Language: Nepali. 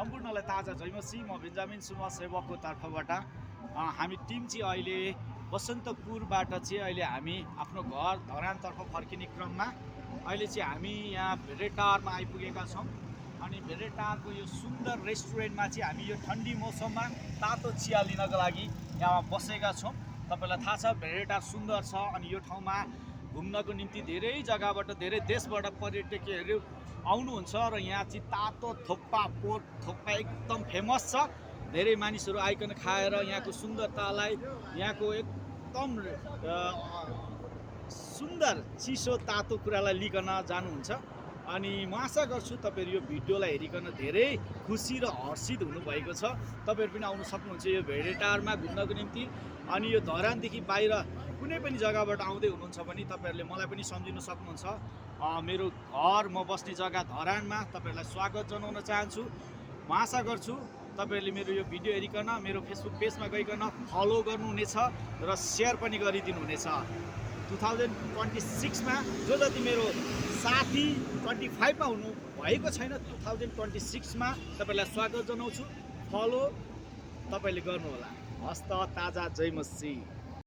सम्पूर्णलाई ताजा जयमसी। म बेन्जामिन सुमा सेवकको तर्फबाट हामी टिम चाहिँ अहिले बसन्तपुरबाट चाहिँ अहिले हामी आफ्नो घर धरानतर्फ फर्किने क्रममा अहिले चाहिँ हामी यहाँ भेडेटारमा आइपुगेका छौँ। अनि भेडेटारको यो सुन्दर रेस्टुरेन्टमा चाहिँ हामी यो ठन्डी मौसममा तातो चिया लिनको लागि यहाँ बसेका छौँ। तपाईँलाई थाहा छ भेडेटार सुन्दर छ अनि यो ठाउँमा घुम्नको निम्ति धेरै जग्गाबाट धेरै देशबाट पर्यटकहरू आउनुहुन्छ र यहाँ चाहिँ तातो थोक्पा पोर्क थोक्पा एकदम फेमस छ। धेरै मानिसहरू आइकन खाएर यहाँको सुन्दरतालाई यहाँको एकदम सुन्दर चिसो तातो कुरालाई लिकन जानुहुन्छ। अनि म आशा गर्छु तपाईँहरू यो भिडियोलाई हेरिकन धेरै खुसी र हर्षित हुनुभएको छ। तपाईँहरू पनि आउनु सक्नुहुन्छ यो भेडेटारमा घुम्नको निम्ति। अनि यो धरानदेखि बाहिर कुनै पनि जग्गाबाट आउँदै हुनुहुन्छ भने तपाईँहरूले मलाई पनि सम्झिनु सक्नुहुन्छ। मेरो घर म बस्ने जग्गा धरानमा तपाईँहरूलाई स्वागत जनाउन चाहन्छु। म आशा गर्छु तपाईँहरूले मेरो यो भिडियो हेरिकन मेरो फेसबुक पेजमा गइकन फलो गर्नुहुनेछ र सेयर पनि गरिदिनुहुनेछ। 2026 मा जो जति मेरो साथी 25 मा हुनु भएको छैन 2026 मा तपाईँलाई स्वागत जनाउँछु। फलो तपाईँले गर्नुहोला। हस्त ताजा जयमसी।